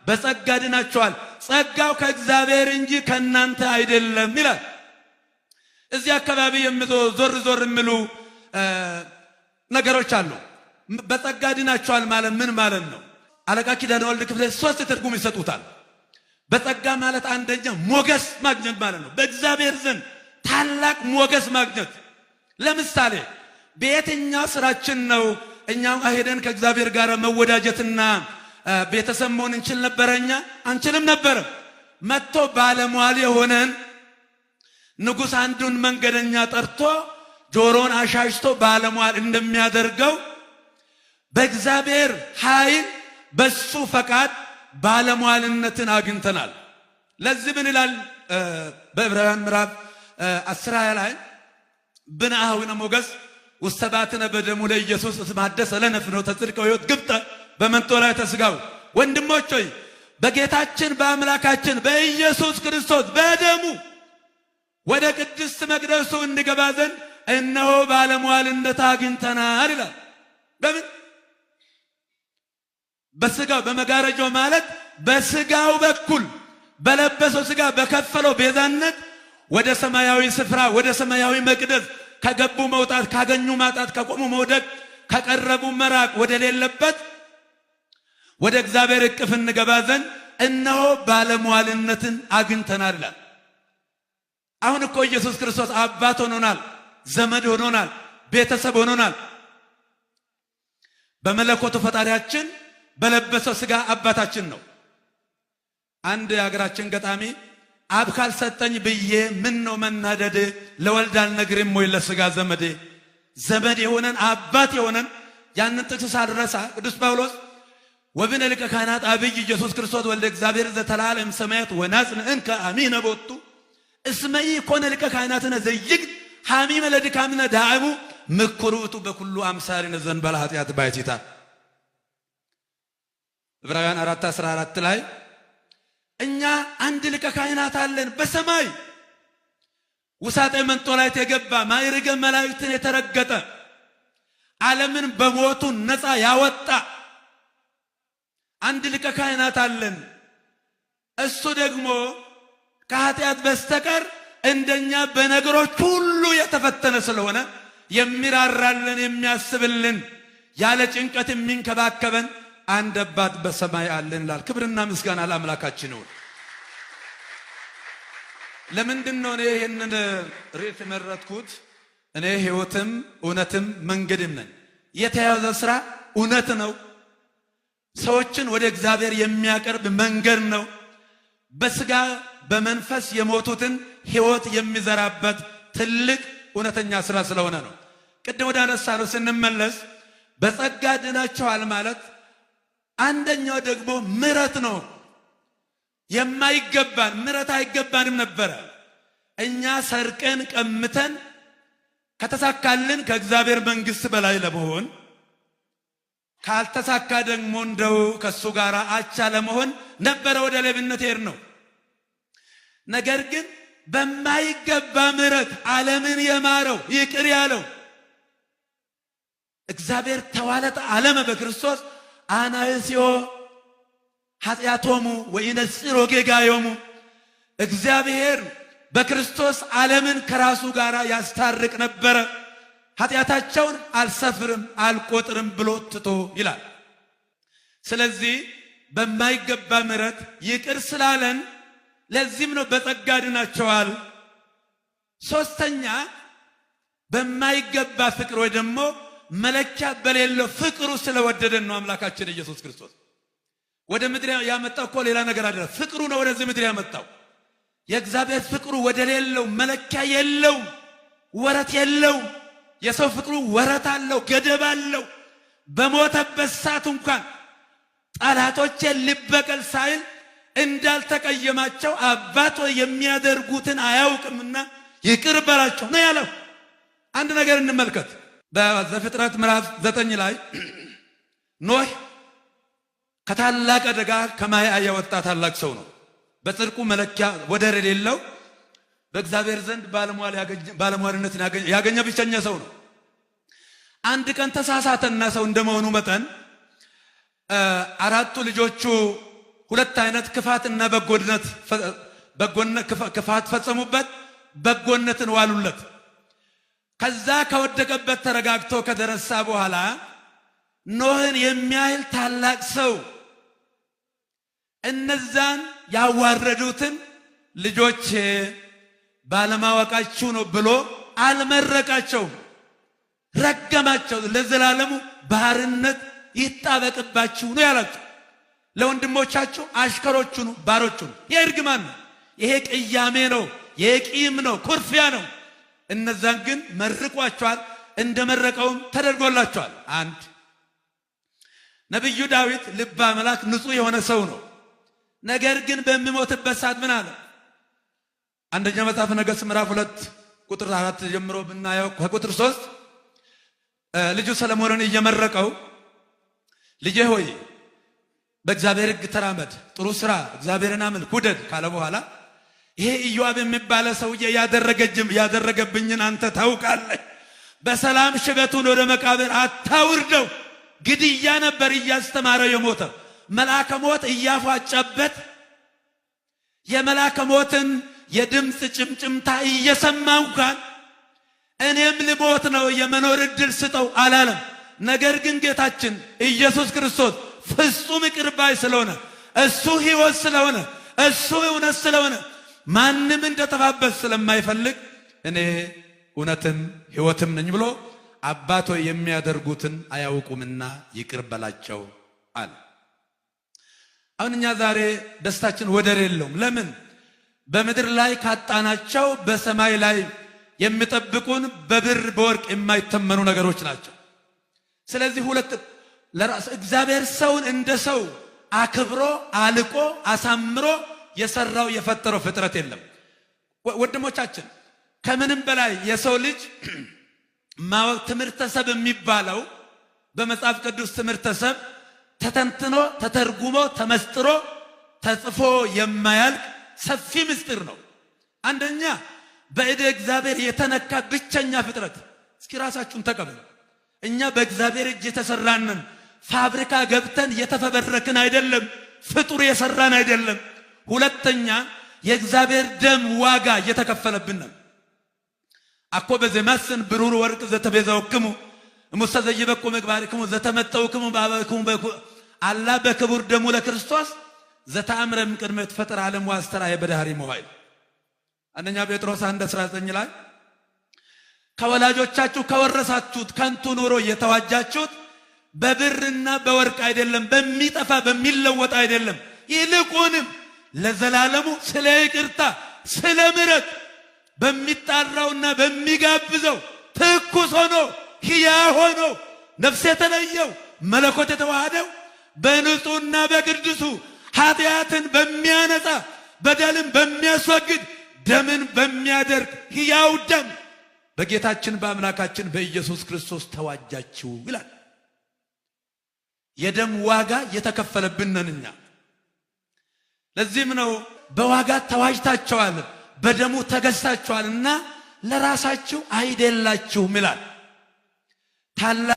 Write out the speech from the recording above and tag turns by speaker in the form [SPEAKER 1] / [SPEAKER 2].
[SPEAKER 1] በጸጋ ድናችኋል፣ ጸጋው ከእግዚአብሔር እንጂ ከእናንተ አይደለም ይላል። እዚህ አካባቢ ዞር ዞር የሚሉ ነገሮች አሉ። በጸጋ ድናችኋል ማለት ምን ማለት ነው? አለቃ ኪዳነ ወልድ ክፍሌ ሶስት ትርጉም ይሰጡታል። በጸጋ ማለት አንደኛ ሞገስ ማግኘት ማለት ነው። በእግዚአብሔር ዘንድ ታላቅ ሞገስ ማግኘት። ለምሳሌ በየትኛው ስራችን ነው እኛም ሄደን ከእግዚአብሔር ጋር መወዳጀትና ቤተሰብ መሆን እንችል ነበረ? እኛ አንችልም ነበረ። መጥቶ ባለሟል የሆነን ንጉሥ አንዱን መንገደኛ ጠርቶ ጆሮን አሻሽቶ ባለሟል እንደሚያደርገው በእግዚአብሔር ኃይል በሱ ፈቃድ ባለሟልነትን አግኝተናል። ለዚህ ምን ይላል? በዕብራውያን ምዕራፍ 10 ላይ ብነ አኀዊነ ሞገስ ውስተ ባትነ በደሙ ለኢየሱስ እስመ ሐደሰ ለነ ፍኖተ ጽድቅ ወሕይወት ግብጠ በመንጦላዕተ ሥጋው። ወንድሞች ሆይ፣ በጌታችን በአምላካችን በኢየሱስ ክርስቶስ በደሙ ወደ ቅድስት መቅደሱ እንገባ ዘንድ እነሆ ባለሟልነት አግኝተናል ይላል። በምን? በስጋው፣ በመጋረጃው ማለት በስጋው በኩል፣ በለበሰው ስጋ በከፈለው ቤዛነት ወደ ሰማያዊ ስፍራ፣ ወደ ሰማያዊ መቅደስ፣ ከገቡ መውጣት፣ ካገኙ ማጣት፣ ከቆሙ መውደቅ፣ ከቀረቡ መራቅ ወደ ሌለበት ወደ እግዚአብሔር እቅፍ እንገባ ዘንድ እነሆ ባለሟልነትን አግኝተናል ይላል። አሁን እኮ ኢየሱስ ክርስቶስ አባት ሆኖናል፣ ዘመድ ሆኖናል፣ ቤተሰብ ሆኖናል። በመለኮቱ ፈጣሪያችን በለበሰው ስጋ አባታችን ነው። አንድ የሀገራችን ገጣሚ አብ ካልሰጠኝ ብዬ ምን ነው መናደድ፣ ለወልድ አልነግርም ወይ ለስጋ ዘመዴ? ዘመድ የሆነን፣ አባት የሆነን፣ ያንን ጥቅስ ሳልረሳ ቅዱስ ጳውሎስ ወብነ ሊቀ ካህናት አብይ ኢየሱስ ክርስቶስ ወልደ እግዚአብሔር ዘተላዓለ እምሰማያት ወናጽን እንከ አሚነ ቦቱ እስመ ኢኮነ ሊቀ ካህናትነ ዘይግድ ሐሚመ ለድካምነ ዳዕሙ ምኩር ውእቱ በኩሉ አምሳሊነ ዘእንበለ ኃጢአት ባሕቲታ። ዕብራውያን 4:14 ላይ እኛ አንድ ሊቀ ካህናት አለን፣ በሰማይ ውሳጤ መንጦላዕት የገባ፣ ማዕርገ መላእክትን የተረገጠ፣ ዓለምን በሞቱ ነፃ ያወጣ አንድ ሊቀ ካህናት አለን። እሱ ደግሞ ከኃጢአት በስተቀር እንደኛ በነገሮች ሁሉ የተፈተነ ስለሆነ የሚራራልን፣ የሚያስብልን፣ ያለ ጭንቀት የሚንከባከበን አንድ አባት በሰማይ አለን ይላል። ክብርና ምስጋና ለአምላካችን ይሁን። ለምንድን ነው እኔ ይህንን ርዕስ የመረጥኩት? እኔ ሕይወትም እውነትም መንገድም ነኝ። የተያዘ ስራ እውነት ነው። ሰዎችን ወደ እግዚአብሔር የሚያቀርብ መንገድ ነው። በስጋ በመንፈስ የሞቱትን ሕይወት የሚዘራበት ትልቅ እውነተኛ ስራ ስለሆነ ነው። ቅድም ወደ አነሳነው ስንመለስ በጸጋ ድናችኋል ማለት አንደኛው ደግሞ ምሕረት ነው። የማይገባን ምሕረት አይገባንም ነበረ። እኛ ሰርቀን ቀምተን ከተሳካልን ከእግዚአብሔር መንግሥት በላይ ለመሆን፣ ካልተሳካ ደግሞ እንደው ከሱ ጋር አቻ ለመሆን ነበረ ወደ ሌብነት ሄድ ነው። ነገር ግን በማይገባ ምሕረት ዓለምን የማረው፣ ይቅር ያለው እግዚአብሔር ተዋለጠ ዓለመ በክርስቶስ አናእስዮ ኃጢአቶሙ ወኢነጽሮ ጌጋዮሙ። እግዚአብሔር በክርስቶስ ዓለምን ከራሱ ጋር ያስታርቅ ነበረ፣ ኃጢአታቸውን አልሰፍርም አልቆጥርም ብሎ ትቶ ይላል። ስለዚህ በማይገባ ምሕረት ይቅር ስላለን ለዚህም ነው በጸጋ ድናቸዋል። ሶስተኛ በማይገባ ፍቅር ወይ ደግሞ መለኪያ በሌለው ፍቅሩ ስለወደደን ነው። አምላካችን ኢየሱስ ክርስቶስ ወደ ምድር ያመጣው እኮ ሌላ ነገር አይደለም። ፍቅሩ ነው ወደዚህ ምድር ያመጣው። የእግዚአብሔር ፍቅሩ ወደ ሌለው መለኪያ የለውም፣ ወረት የለውም። የሰው ፍቅሩ ወረት አለው፣ ገደብ አለው። በሞተበት ሰዓት እንኳን ጠላቶቼን ልበቀል ሳይል እንዳልተቀየማቸው አባት የሚያደርጉትን አያውቅምና ይቅር በላቸው ነው ያለው። አንድ ነገር እንመልከት። በዘፍጥረት ምዕራፍ 9 ላይ ኖህ ከታላቅ አደጋ ከማይ ያወጣ ታላቅ ሰው ነው። በጽድቁ መለኪያ ወደር የሌለው፣ በእግዚአብሔር ዘንድ ባለሟልነትን ያገኘ ብቸኛ ሰው ነው። አንድ ቀን ተሳሳተና ሰው እንደመሆኑ መጠን አራቱ ልጆቹ ሁለት አይነት ክፋትና በጎነት ክፋት ፈጸሙበት፣ በጎነትን ዋሉለት። ከዛ ከወደቀበት ተረጋግቶ ከደረሳ በኋላ ኖህን የሚያህል ታላቅ ሰው እነዛን ያዋረዱትን ልጆቼ ባለማወቃችሁ ነው ብሎ አልመረቃቸውም፣ ረገማቸው። ለዘላለሙ ባርነት ይጣበቅባችሁ ነው ያላቸው። ለወንድሞቻችሁ አሽከሮቹ ነው፣ ባሮቹ ነው። ይሄ እርግማን ነው። ይሄ ቅያሜ ነው። ይሄ ቂም ነው፣ ኩርፊያ ነው። እነዛን ግን መርቋቸዋል። እንደመረቀውም ተደርጎላቸዋል። አንድ ነቢዩ ዳዊት ልበ አምላክ ንጹሕ የሆነ ሰው ነው። ነገር ግን በሚሞትበት ሰዓት ምን አለ? አንደኛ መጽሐፍ ነገሥት ምዕራፍ 2 ቁጥር 4 ጀምሮ ብናየው ከቁጥር 3 ልጁ ሰለሞንን እየመረቀው ልጄ ሆይ በእግዚአብሔር ሕግ ተራመድ፣ ጥሩ ስራ፣ እግዚአብሔርን አምልክ፣ ውደድ ካለ በኋላ ይሄ ኢዮአብ የሚባለ ሰውዬ ያደረገብኝን አንተ ታውቃለህ። በሰላም ሽበቱን ወደ መቃብር አታውርደው። ግድያ ነበር እያስተማረ የሞተ መልአከ ሞት እያፏጨበት የመልአከ ሞትን የድምፅ ጭምጭምታ እየሰማ እንኳን እኔም ልሞት ነው የመኖር ዕድል ስጠው አላለም። ነገር ግን ጌታችን ኢየሱስ ክርስቶስ ፍጹም ይቅር ባይ ስለሆነ፣ እሱ ሕይወት ስለሆነ፣ እሱ እውነት ስለሆነ፣ ማንም እንደጠፋበት ስለማይፈልግ እኔ እውነትም ሕይወትም ነኝ ብሎ አባቶ የሚያደርጉትን አያውቁምና ይቅር በላቸው አለ። አሁን እኛ ዛሬ ደስታችን ወደር የለውም። ለምን? በምድር ላይ ካጣናቸው በሰማይ ላይ የሚጠብቁን በብር በወርቅ የማይተመኑ ነገሮች ናቸው። ስለዚህ ሁለት ለራስ እግዚአብሔር ሰውን እንደ ሰው አክብሮ አልቆ አሳምሮ የሰራው የፈጠረው ፍጥረት የለም። ወንድሞቻችን ከምንም በላይ የሰው ልጅ ማወቅ ትምህርተ ሰብ የሚባለው በመጽሐፍ ቅዱስ ትምህርተ ሰብ ተተንትኖ ተተርጉሞ ተመስጥሮ ተጽፎ የማያልቅ ሰፊ ምስጢር ነው። አንደኛ በእደ እግዚአብሔር የተነካ ብቸኛ ፍጥረት። እስኪ ራሳችሁን ተቀበሉ። እኛ በእግዚአብሔር እጅ የተሰራንን ፋብሪካ ገብተን የተፈበረክን አይደለም፣ ፍጡር የሰራን አይደለም። ሁለተኛ የእግዚአብሔር ደም ዋጋ እየተከፈለብን ነው። አኮ በዘማስን ብሩር ወርቅ ዘተቤዛውክሙ እሙሰ ዘይበቁ ምግባርክሙ ዘተመጠውክሙ በአበክሙ አላ በክቡር ደሙ ለክርስቶስ ዘተአምረ እምቅድመ ይትፈጠር ዓለም ወአስተርአየ በዳህሪ መዋዕል። አንደኛ ጴጥሮስ 1:19 ላይ ከወላጆቻችሁ ከወረሳችሁት ከንቱ ኑሮ የተዋጃችሁት በብርና በወርቅ አይደለም፣ በሚጠፋ በሚለወጥ አይደለም፣ ይልቁንም ለዘላለሙ ስለ ይቅርታ ስለ ምሕረት በሚጣራውና በሚጋብዘው ትኩስ ሆኖ ሕያው ሆኖ ነፍስ የተለየው መለኮት የተዋሃደው በንጹሕና በቅዱሱ ኃጢአትን በሚያነጻ በደልን በሚያስወግድ ደምን በሚያደርግ ሕያው ደም በጌታችን በአምላካችን በኢየሱስ ክርስቶስ ተዋጃችሁ ይላል። የደም ዋጋ የተከፈለብን ነን እኛ። ለዚህም ነው በዋጋ ተዋጅታችኋል፣ በደሙ ተገዝታችኋልና ለራሳችሁ አይደላችሁም ይላል። ታላቅ